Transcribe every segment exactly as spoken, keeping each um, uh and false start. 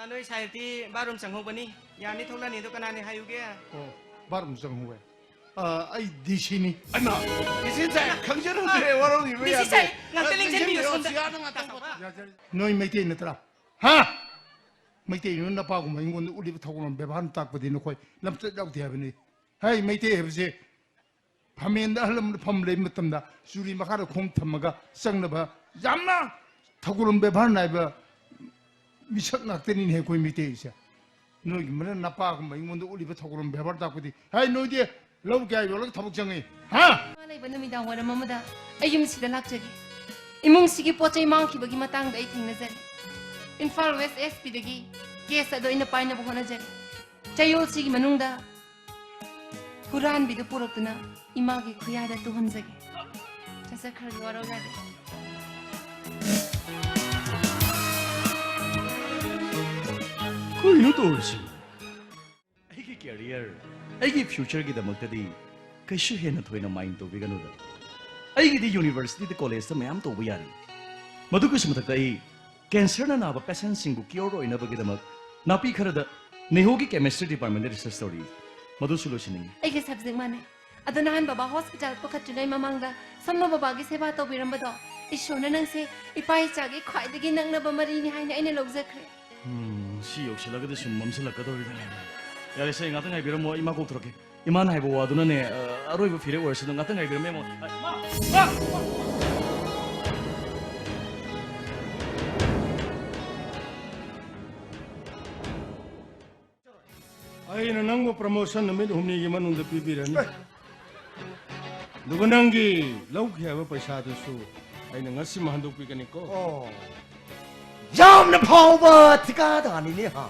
ꯅꯣꯏ ꯁꯥꯏꯗꯤ ꯕꯥꯠꯔꯨꯝ ꯆꯪꯍꯧꯕꯅꯤ꯫ ꯌꯥꯅꯤ, ꯊꯣꯛꯂꯛꯑꯅꯤ꯫ ꯑꯗꯣ ꯀꯅꯥꯅꯦ ꯍꯥꯏꯌꯨꯒꯦ? ꯑꯣ, ꯕꯥꯠꯔꯨꯝ ꯆꯪꯍꯧꯋꯦ꯫ ꯑ, ꯑꯩ ꯗꯤ ꯁꯤꯅꯤ꯫ ꯑꯩꯃ, ꯗꯤ ꯁꯤ ꯁꯥꯏ, ꯈꯪꯖꯔꯝꯗ꯭ꯔꯦ, ꯋꯥꯔꯧꯕꯤꯕ ꯗꯤ ꯁꯤ ꯌꯥꯗꯦ꯫ ꯁꯥꯏ, ꯉꯥꯛꯇ ꯑ, ꯂꯦꯡꯁꯤꯟꯕꯤꯌꯨ ꯂꯦꯡꯁꯤꯟꯕꯤꯌꯨ, ꯁꯣꯝꯗ꯫ ꯁꯤ ꯑꯥꯗ ꯉꯥꯛꯇꯪ ꯄꯣꯊꯥ-, ꯌꯥꯖꯔꯦ꯫ ꯅꯣꯏ ꯃꯩꯇꯩ ꯅꯠꯇ꯭ꯔꯥ? ꯍꯥ? ꯃꯩꯇꯩ ꯅꯨꯄꯥꯒꯨꯝꯕ ꯑꯩꯉꯣꯟꯗ ꯎꯠꯂꯤꯕ ꯊꯧꯒꯜꯂꯣꯟ ꯕꯦꯕꯥꯔ ꯇꯥꯛꯄꯗꯤ ꯅꯈꯣꯏ ꯂꯝꯆꯠ ꯌꯥꯎꯗꯦ ꯍꯥꯏꯕꯅꯤ꯫ ꯍꯥꯏ, ꯃꯩꯇꯩ ꯍꯥꯏꯕꯁꯦ ꯐꯝꯃꯦꯟꯗ ꯑꯍꯜ ꯂꯃꯟ ꯐꯝ ꯂꯩꯕ ꯃꯇꯝꯗ ꯆꯨꯔꯤ ꯃꯈꯥꯗ ꯈꯣꯡ ꯊꯝꯃꯒ ꯆꯪꯅꯕ ꯌꯥꯝꯅ ꯊꯧꯒꯜꯂꯣꯟ ꯕꯦꯕꯥꯔ ꯅꯥꯏꯕ ꯃꯤꯁꯛ ꯉꯥꯛꯇꯅꯤꯅꯦ ꯑꯩꯈꯣꯏ ꯃꯩꯇꯩꯁꯦ꯫ ꯅꯣꯏꯒꯤ ꯃꯔꯝ ꯅꯄꯥꯒꯨꯝꯕ ꯑꯩꯉꯣꯟꯗ ꯎꯠꯂꯤꯕ ꯊꯧꯒꯜꯂꯣꯟ ꯕꯦꯕꯥꯔ ꯇꯥꯛꯄꯗꯤ, ꯍꯥꯏ, ꯅꯣꯏꯗꯤ ꯂꯧ ꯀꯌꯥ ꯌꯣꯜꯂꯒ ꯊꯕꯛ ꯆꯪꯉꯤ? ꯍꯥ? ꯏꯃꯥ ꯂꯩꯕ ꯅꯨꯃꯤꯗꯥꯡ ꯋꯥꯏꯔꯝ ꯑꯃꯗ ꯑꯩ ꯌꯨꯝꯁꯤꯗ ꯂꯥꯛꯆꯔꯤ꯫ ꯏꯃꯨꯡꯁꯤꯒꯤ ꯄꯣꯠ ꯆꯩ ꯃꯥꯡꯈꯤꯕꯒꯤ ꯃꯇꯥꯡꯗ ꯑꯩ ꯊꯦꯡꯅꯖꯔꯦ꯫ ꯏꯝꯐꯥꯜ ꯋꯦꯁ ꯑꯦꯁ ꯄꯤꯗꯒꯤ ꯀꯦꯁ ꯑꯗꯣ ꯑꯩꯅ ꯄꯥꯏꯅꯕ ꯍꯣꯠꯅꯖꯔꯤ꯫ ꯆꯌꯣꯜꯁꯤꯒꯤ ꯃꯅꯨꯡꯗ ꯍꯨꯔꯥꯟꯕꯤꯗꯨ ꯄꯨꯔꯛꯇꯨꯅ ꯏꯃꯥꯒꯤ ꯈꯨꯌꯥꯗ ꯇꯨꯍꯟꯖꯒꯦ꯫ ꯆꯠꯆꯈ꯭ꯔꯒꯦ, ꯋꯥꯔꯧ ꯌꯥꯗꯦ꯫ ꯀꯩꯅꯣ ꯇꯧꯔꯤꯁꯤ? ꯑꯩꯒꯤ ꯀꯦꯔꯤꯌꯔ, ꯑꯩꯒꯤ ꯐ꯭ꯌꯨꯆꯔꯒꯤꯗꯃꯛꯇꯗꯤ ꯀꯩꯁꯨ ꯍꯦꯟꯅ ꯊꯣꯏꯅ ꯃꯥꯏꯟ ꯇꯧꯕꯤꯒꯅꯨꯗ꯫ ꯑꯩꯒꯤꯗꯤ ꯌꯨꯅꯤꯚꯔꯁꯤꯇꯤꯗ, ꯀꯣꯂꯦꯖꯇ ꯃꯌꯥꯝ ꯇꯧꯕ ꯌꯥꯔꯤ꯫ ꯃꯗꯨꯒꯤꯁꯨ ꯃꯊꯛꯇ ꯑꯩ ꯀꯦꯟꯁꯔꯅ ꯅꯥꯕ ꯄꯦꯁꯦꯟꯁꯤꯡꯕꯨ ꯀ꯭ꯌꯣꯔ ꯑꯣꯏꯅꯕꯒꯤꯗꯃꯛ ꯅꯥꯄꯤ ꯈꯔꯗ ꯅꯦꯍꯨꯒꯤ ꯀꯦꯃꯤꯁꯇ꯭ꯔꯤ ꯗꯤꯄꯥꯔꯠꯃꯦꯟꯗ ꯔꯤꯁꯔꯆ ꯇꯧꯔꯤ꯫ ꯃꯗꯨꯁꯨ ꯂꯣꯏꯁꯤꯟꯅꯤꯡꯉꯤ꯫ ꯑꯩꯒ ꯁꯕꯖꯦꯛ ꯃꯥꯟꯅꯩ꯫ ꯑꯗꯣ ꯅꯍꯥꯟ ꯕꯕꯥ ꯍꯣꯁꯄꯤꯇꯥꯜ ꯄꯨꯈꯠꯇ꯭ꯔꯤꯉꯩ ꯃꯃꯥꯡꯗ ꯁꯣꯝꯅ ꯕꯕꯥꯒꯤ ꯁꯦꯕꯥ ꯇꯧꯕꯤꯔꯝꯕꯗꯣ, ꯏꯁꯣꯔꯅ ꯅꯪꯁꯦ ꯏꯄꯥ ꯏꯆꯥꯒꯤ ꯈ꯭ꯋꯥꯏꯗꯒꯤ ꯅꯛꯅꯕ ꯃꯔꯤꯅꯤ ꯍꯥꯏꯅ ꯑꯩꯅ ꯂꯧꯖꯈ꯭ꯔꯦ꯫ ꯎꯝ, ꯁꯤ ꯌꯧꯁꯤꯜꯂꯒꯗꯤ ꯁꯨꯝ ꯃꯝꯁꯤꯜꯂꯛꯀꯗꯧꯔꯤꯗꯅꯦ꯫ ꯌꯥꯔꯦꯁꯦ, ꯉꯥꯛꯇꯪ ꯉꯥꯏꯕꯤꯔꯝꯃꯣ, ꯏꯃꯥ ꯀꯧꯊꯣꯔꯛꯀꯦ꯫ ꯏꯃꯥꯅ ꯍꯥꯏꯕ ꯋꯥꯗꯨꯅꯅꯦ, ꯑ, ꯑꯔꯣꯏꯕ ꯐꯤꯔꯦꯞ ꯑꯣꯏꯔꯁꯅꯨ, ꯉꯥꯛꯇꯪ ꯉꯥꯏꯕꯤꯔꯝꯃꯦ, ꯏꯃꯥ꯫ ꯏꯃꯥ! ꯏꯃꯥ! ꯑꯩꯅ ꯅꯪꯕꯨ ꯄ꯭ꯔꯃꯣꯁꯟ ꯅꯨꯃꯤꯠ ꯍꯨꯝꯅꯤꯒꯤ ꯃꯅꯨꯡꯗ ꯄꯤꯕꯤꯔꯅꯤ꯫ ꯑꯦ! ꯑꯗꯨꯒ ꯅꯪꯒꯤ ꯂꯧꯈꯤ ꯍꯥꯏꯕ ꯄꯩꯁꯥꯗꯨꯁꯨ ꯑꯩꯅ ꯉꯁꯤꯃꯛ ꯍꯟꯗꯣꯛꯄꯤꯒꯅꯤꯀꯣ꯫ ꯑꯣ꯫ ꯌꯥꯝꯅ ꯐꯥꯎꯕ ꯊꯤꯀꯥꯗꯥꯔꯅꯤꯅꯦ, ꯍꯥ?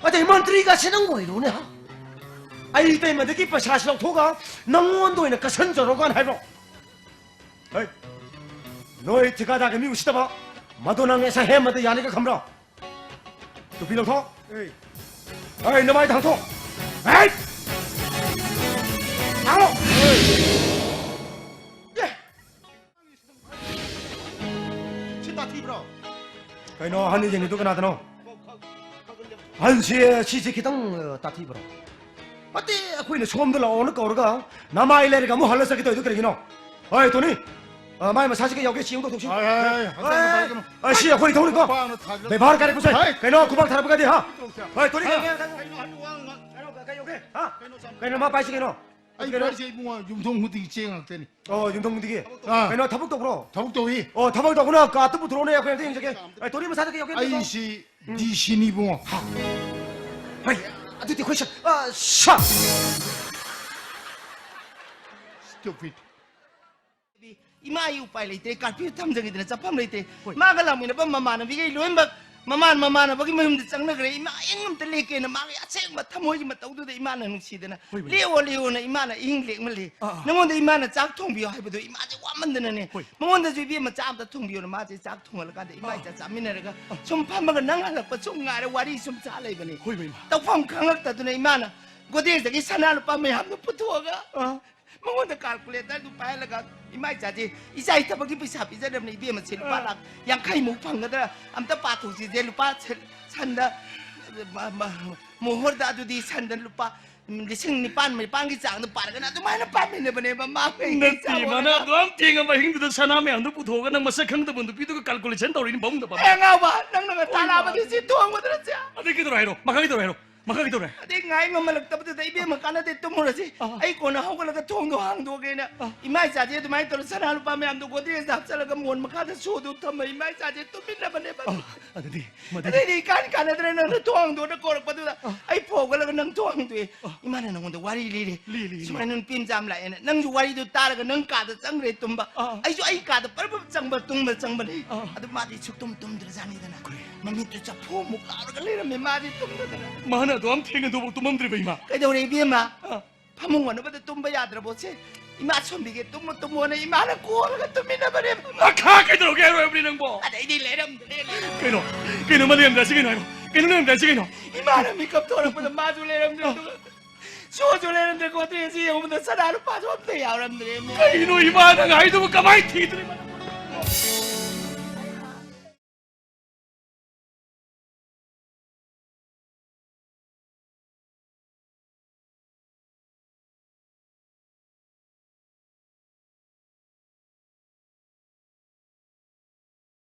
ꯑꯗꯩ ꯃꯟꯇ꯭ꯔꯤꯒꯁꯦ ꯅꯪ ꯑꯣꯏꯔꯣꯅꯦ, ꯍꯥ? ꯑꯩ ꯏꯇꯩꯃꯗꯒꯤ ꯄꯩꯁꯥꯁꯤ ꯂꯧꯊꯣꯛꯑꯒ ꯅꯪꯉꯣꯟꯗ ꯑꯣꯏꯅ ꯀꯠꯁꯟꯖꯔꯣꯒꯥꯅ ꯍꯥꯏꯕ꯭ꯔꯣ? ꯍꯩ! ꯅꯣꯏ ꯊꯤꯀꯥꯗꯥꯔꯒꯤ ꯃꯤ ꯎꯁꯤꯠꯇꯕ! ꯃꯗꯨ ꯅꯪ ꯑꯦꯁꯥ ꯍꯦꯝꯃꯗ ꯌꯥꯅꯤꯒ ꯈꯪꯕ꯭ꯔꯣ? ꯇꯨꯄꯤ ꯂꯧꯊꯣꯛ! ꯑꯦ! ꯑꯩ ꯅꯃꯥꯏꯗ ꯍꯥꯡꯊꯣꯛ! ꯑꯦ! ꯍꯥꯡꯉꯣ! ꯑꯦ! ꯁꯤ ꯇꯥꯊꯤꯕ꯭ꯔꯣ? ꯀꯩꯅꯣ, ꯑꯍꯟ ꯌꯦꯡꯉꯤꯗꯨ ꯀꯅꯥꯗꯅꯣ? ꯑꯍꯟꯁꯦ, ꯁꯤꯁꯦ ꯈꯤꯇꯪ, ꯑ, ꯇꯥꯊꯤꯕ꯭ꯔꯣ? ꯅꯠꯇꯦ, ꯑꯩꯈꯣꯏꯅ ꯁꯣꯝꯗ ꯂꯥꯛꯑꯣꯅ ꯀꯧꯔꯒ ꯅꯃꯥꯏ ꯂꯩꯔꯒ ꯑꯃꯨꯛ ꯍꯜꯂ ꯆꯠꯀꯦ ꯇꯧꯔꯤꯗꯣ ꯀꯔꯤꯒꯤꯅꯣ? ꯍꯣꯏ, ꯇꯣꯅꯤ, ꯑ, ꯃꯥꯏ ꯃꯁꯥꯁꯤ ꯀꯩ ꯌꯥꯎꯒꯦ? ꯆꯦꯡ ꯇꯧꯊꯣꯛꯁꯤ꯫ ꯍꯣꯏ, ꯍꯣꯏ, ꯍꯣꯏ, ꯍꯣꯏ, ꯍꯣꯏ, ꯍꯣꯏ, ꯁꯤ ꯑꯩꯈꯣꯏ ꯊꯧꯅꯤꯀꯣ꯫ ꯈꯨꯄꯥꯛꯅ ꯊꯥꯖꯤꯜꯂꯨ꯫ ꯕꯦꯕꯥꯔ ꯀꯥꯏꯔꯛꯄꯁꯦ꯫ ꯍꯣꯏ꯫ ꯀꯩꯅꯣ, ꯈꯨꯄꯥꯛ ꯊꯥꯔꯛꯄꯒꯗꯤ, ꯍꯥ? ꯍꯣꯏ, ꯇꯣꯅꯤ, ꯀꯩ, ꯀꯩ, ꯀꯩ, ꯀꯩ ꯌꯥꯎꯒꯦ? ꯍꯥ? ꯀꯩꯅꯣ ꯃꯥ ꯄꯥꯏꯁꯤ ꯀꯩꯅꯣ? ꯑꯩ ꯀꯩꯅꯣ? ꯄꯥꯏꯁꯦ ꯏꯕꯨꯡꯉꯣ, ꯌꯨꯝꯊꯣꯡ ꯈꯨꯗꯤꯡꯒꯤ ꯆꯦꯡ ꯉꯥꯛꯇꯅꯤ꯫ ꯑꯣ, ꯌꯨꯝꯊꯣꯡ ꯈꯨꯗꯤꯡꯒꯤ? ꯑꯥ꯫ ꯀꯩꯅꯣ, ꯊꯕꯛ ꯇꯧꯕ꯭ꯔꯣ? ꯊꯕꯛ ꯇꯧꯏ꯫ ꯑꯣ, ꯊꯕꯛ ꯇꯧꯕꯅ ꯀꯥꯔꯠꯇꯨ ꯄꯨꯊꯣꯔꯛꯎꯅꯦ, ꯑꯩꯈꯣꯏ ꯑꯝꯇ ꯌꯦꯡꯖꯒꯦ꯫ ꯑꯦ, ꯇꯣꯅꯤ ꯃꯁꯥꯗ ꯀꯩ ꯌꯥꯎꯒꯦ? ꯑꯩꯁꯤ ꯗꯤ ꯁꯤꯅꯤ ꯏꯕꯨꯡꯉꯣ꯫ ꯍꯥ? ꯍꯣꯏ, ꯑꯗꯨꯗꯤ ꯑꯩꯈꯣꯏ ꯁ-, ꯑ, ꯁ-, Stupid. ꯏꯃꯥ ꯑꯩ ꯎꯄꯥꯏ ꯂꯩꯇ꯭ꯔꯦ, ꯀꯥꯔꯐ꯭ꯌꯨ ꯊꯝꯖꯒꯦꯗꯅ ꯆꯠꯐꯝ ꯂꯩꯇ꯭ꯔꯦ꯫ ꯍꯣꯏ꯫ ꯃꯥꯒ ꯂꯥꯛꯃꯤꯟꯅꯕ ꯃꯃꯥꯟꯅꯕꯤꯈꯩ ꯂꯣꯏꯅꯃꯛ ꯃꯃꯥꯟ ꯃꯃꯥꯟꯅꯕꯒꯤ ꯃꯌꯨꯝꯗ ꯆꯪꯅꯈ꯭ꯔꯦ꯫ ꯏꯃꯥ ꯑꯌꯤꯡ ꯑꯝꯇ ꯂꯦꯛꯀꯦꯅ ꯃꯥꯒꯤ ꯑꯁꯦꯡꯕ ꯊꯃꯣꯏꯒꯤ ꯃꯇꯧꯗꯨꯗ ꯏꯃꯥꯅ ꯅꯨꯡꯁꯤꯗꯅ, ꯍꯣꯏ, ꯃꯥ꯫ "ꯂꯦꯛꯑꯣ, ꯂꯦꯛꯑꯣꯅ" ꯏꯃꯥꯅ ꯑꯍꯤꯡ ꯂꯦꯛꯃꯜꯂꯤ꯫ ꯑꯥ, ꯑꯥ꯫ ꯅꯉꯣꯟꯗ ꯏꯃꯥꯅ ꯆꯥꯛ ꯊꯣꯡꯕꯤꯌꯣ ꯍꯥꯏꯕꯗꯣ ꯏꯃꯥꯁꯦ ꯋꯥꯃꯟꯗꯅꯅꯦ꯫ ꯍꯣꯏ꯫ ꯃꯉꯣꯟꯗꯁꯨ "ꯏꯕꯦꯝꯃ ꯆꯥꯛ ꯑꯝꯇ ꯊꯣꯡꯕꯤꯌꯣꯅ" ꯃꯥꯁꯦ ꯆꯥꯛ ꯊꯣꯡꯍꯜꯂꯀꯥꯟꯗ ꯏꯃꯥ, ꯑꯥ, ꯏꯆꯥ ꯆꯥꯃꯤꯟꯅꯔꯒ, ꯑꯥ, ꯁꯨꯝ ꯐꯝꯃꯒ ꯅꯪ ꯍꯜꯂꯛꯄ ꯁꯨꯝ ꯉꯥꯏꯔ ꯋꯥꯔꯤ ꯁꯨꯝ ꯁꯥ ꯂꯩꯕꯅꯤ꯫ ꯍꯣꯏ, ꯏꯃꯥ꯫ ꯇꯧꯐꯝ ꯈꯪꯉꯛꯇꯗꯨꯅ ꯏꯃꯥꯅ ꯒꯣꯗ꯭ꯔꯦꯖꯇꯒꯤ ꯁꯅꯥ ꯂꯨꯄꯥ ꯃꯌꯥꯝꯗꯣ ꯄꯨꯊꯣꯛꯑꯒ, ꯑꯥ꯫ ꯃꯉꯣꯟꯗ ꯀꯥꯜꯀꯨꯂꯦꯇꯔꯗꯨ ꯄꯥꯏꯍꯜꯂꯒ, "ꯏꯃꯥ ꯏꯆꯥꯁꯦ, ꯏꯆꯥꯒꯤ ꯊꯕꯛꯀꯤ ꯄꯩꯁꯥ ꯄꯤꯖꯔꯕꯅꯤ ꯏꯕꯦꯝꯃꯁꯦ, ꯂꯨꯄꯥ ꯑꯥ꯫ ꯂꯥꯈ ꯌꯥꯡꯈꯩꯃꯨꯛ ꯐꯪꯒꯗ꯭ꯔꯥ? ꯑꯝꯇ ꯄꯥꯊꯣꯛꯁꯤꯁꯦ, ꯂꯨꯄꯥ ꯁꯟ-, ꯁꯟꯗ, ꯃ-, ꯃ-, ꯃꯣꯍꯣꯔꯗ ꯑꯗꯨꯗꯤ ꯁꯟꯗ ꯂꯨꯄꯥ ꯂꯤꯁꯤꯡ ꯅꯤꯄꯥꯟ, ꯅꯤꯄꯥꯟꯒꯤ ꯆꯥꯡꯗ ꯄꯥꯔꯒꯅ" ꯑꯗꯨꯃꯥꯏꯅ ꯄꯥꯃꯤꯟꯅꯕꯅꯦꯕ ꯃꯥ꯫ ꯅꯠꯇꯦ, ꯃꯥꯅ ꯑꯗꯨꯌꯥꯝ ꯊꯦꯡꯉꯕ ꯑꯍꯤꯡꯗꯨꯗ ꯁꯅꯥ ꯃꯌꯥꯝꯗꯣ ꯄꯨꯊꯣꯛꯑꯒ ꯅꯪ ꯃꯁꯛ ꯈꯪꯗꯕ ꯅꯨꯄꯤꯗꯨꯒ ꯀꯥꯜꯀꯨꯂꯦꯁꯟ ꯇꯧꯔꯤꯅꯤ ꯐꯃꯨꯡꯗ ꯐꯝꯃ꯫ ꯑꯦ, ꯑꯉꯥꯎꯕ, ꯅꯪꯅꯒ ꯍꯣꯏ, ꯇꯥꯜꯂꯛꯑꯕꯗꯤ ꯃꯥꯅꯦ꯫ ꯁꯤ ꯊꯣꯡꯕꯗꯨꯅ ꯆꯦ꯫ ꯑꯗꯩ ꯀꯩꯗꯧꯔꯦ ꯍꯥꯏꯔꯣ? ꯃꯈꯥ ꯀꯩꯗꯧꯔꯦ? ꯃꯈꯥ ꯀꯩꯗꯧꯔꯦ? ꯑꯗꯩ ꯉꯥꯏ ꯉꯝꯃꯜꯂꯛꯇꯕꯗꯨꯗ, "ꯏꯕꯦꯝꯃ, ꯀꯥꯟꯅꯗꯦ, ꯇꯨꯝꯃꯨꯔꯁꯤ꯫ ꯑꯥ꯫ ꯑꯩ ꯀꯣꯟꯅ ꯍꯧꯒꯠꯂꯒ ꯊꯣꯡꯗꯣ ꯍꯥꯡꯗꯣꯛꯑꯒꯦꯅ" ꯑꯥ꯫ ꯏꯃꯥ ꯏꯆꯥꯁꯦ ꯑꯗꯨꯃꯥꯏꯅ ꯇꯧꯔ ꯁꯅꯥ ꯂꯨꯄꯥ ꯃꯌꯥꯝꯗꯣ ꯒꯣꯗ꯭ꯔꯦꯖꯇ ꯍꯥꯞꯆꯜꯂꯒ ꯃꯣꯟ ꯃꯈꯥꯗ ꯁꯣꯗꯣ ꯊꯝꯃ ꯏꯃꯥ ꯏꯆꯥꯁꯦ ꯇꯨꯝꯃꯤꯟꯅꯕꯅꯦꯕ꯫ ꯑꯥ, ꯑꯗꯨꯗꯤ, ꯃꯗꯨꯗꯤ ꯑꯗꯩꯗꯤ ꯏꯀꯥꯟ ꯀꯥꯟꯅꯗ꯭ꯔꯦ ꯅꯪꯅ ꯊꯣꯡ ꯍꯥꯡꯗꯣꯛꯑꯅ ꯀꯧꯔꯛꯄꯗꯨꯗ ꯑꯥ꯫ ꯑꯩ ꯐꯧ ꯍꯧꯒꯠꯂꯒ ꯅꯪ ꯊꯣꯡ ꯍꯥꯡꯗꯣꯛꯑꯦ꯫ ꯑꯥ꯫ ꯏꯃꯥꯅ ꯅꯪꯉꯣꯟꯗ ꯋꯥꯔꯤ ꯂꯤꯔꯦ꯫ ꯂꯤ, ꯂꯤ, ꯂꯤ꯫ "ꯁꯨꯃꯥꯏꯅ ꯅꯨꯄꯤ ꯃꯆꯥ ꯑꯃ ꯂꯥꯛꯑꯦꯅ" ꯅꯪꯁꯨ ꯋꯥꯔꯤꯗꯨ ꯇꯥꯔꯒ ꯅꯪ ꯀꯥꯗ ꯆꯪꯈ꯭ꯔꯦ ꯇꯨꯝꯕ꯫ ꯑꯥ꯫ ꯑꯩꯁꯨ ꯑꯩ ꯀꯥꯗ ꯄꯔꯞ ꯄꯔꯞ ꯆꯪꯕ, ꯇꯨꯝꯕ ꯆꯪꯕꯅꯦ꯫ ꯑꯥ꯫ ꯑꯗꯨ ꯃꯥꯗꯤ ꯁꯨꯛꯇꯨꯝ ꯇꯨꯝꯗ꯭ꯔꯖꯥꯠꯅꯤꯗꯅ꯫ ꯀꯔꯤ? ꯃꯃꯤꯠꯇꯨ ꯆꯐꯨꯃꯨꯛ ꯂꯥꯎꯔꯒ ꯂꯩꯔꯝꯃꯦ ꯃꯥꯗꯤ ꯇꯨꯝꯗꯗꯅ꯫ ꯃꯥꯅ ꯑꯗꯨꯌꯥꯝ ꯊꯦꯡꯅꯗꯨꯕꯨ ꯇꯨꯝꯃꯝꯗ꯭ꯔꯤꯕ ꯏꯃꯥ? ꯀꯩꯗꯧꯔꯦ ꯏꯕꯦꯝꯃ? ꯑꯥ꯫ ꯐꯃꯨꯡ ꯑꯣꯟꯅꯕꯗ ꯇꯨꯝꯕ ꯌꯥꯗ꯭ꯔꯕꯣ ꯁꯦ? "ꯏꯃꯥ ꯁꯣꯝꯕꯤꯒꯦ, ꯇꯨꯝꯃꯣ ꯇꯨꯝꯃꯣꯅ" ꯏꯃꯥꯅ ꯀꯣꯜꯂꯒ ꯇꯨꯝꯃꯤꯟꯅꯕꯅꯦ꯫ ꯃꯈꯥ ꯀꯩꯗꯧꯔꯒꯦ ꯍꯥꯏꯔꯣ ꯍꯥꯏꯕꯅꯤ ꯅꯪꯕꯣ? ꯑꯗꯩꯗꯤ ꯂꯩꯔꯝꯗ꯭ꯔꯦ꯫ ꯀꯩꯅꯣ? ꯀꯩꯅꯣ ꯃꯥ ꯂꯩꯔꯝꯗ꯭ꯔꯦ ꯁꯤ ꯀꯩꯅꯣ ꯍꯥꯏꯔꯣ? ꯀꯩꯅꯣ ꯂꯩꯔꯝꯗ꯭ꯔꯦ ꯁꯤ ꯀꯩꯅꯣ? ꯏꯃꯥꯅ ꯃꯤꯀꯞ ꯊꯣꯔꯛꯄꯗ ꯃꯥꯁꯨ ꯂꯩꯔꯝꯗ꯭ꯔꯦ꯫ ꯑꯗꯨꯒ ꯁꯣꯁꯨ ꯂꯩꯔꯝꯗ꯭ꯔꯦ꯫ ꯒꯣꯗ꯭ꯔꯦꯖꯁꯤ ꯌꯦꯡꯉꯨꯕꯗ ꯁꯅꯥ ꯂꯨꯄꯥꯁꯨ ꯑꯝꯇ ꯌꯥꯎꯔꯝꯗ꯭ꯔꯦ꯫ ꯀꯩꯅꯣ ꯏꯃꯥ ꯅꯪ ꯍꯥꯏꯗꯨꯕꯨ? ꯀꯃꯥꯏ ꯊꯤꯗꯣꯔꯤꯕ?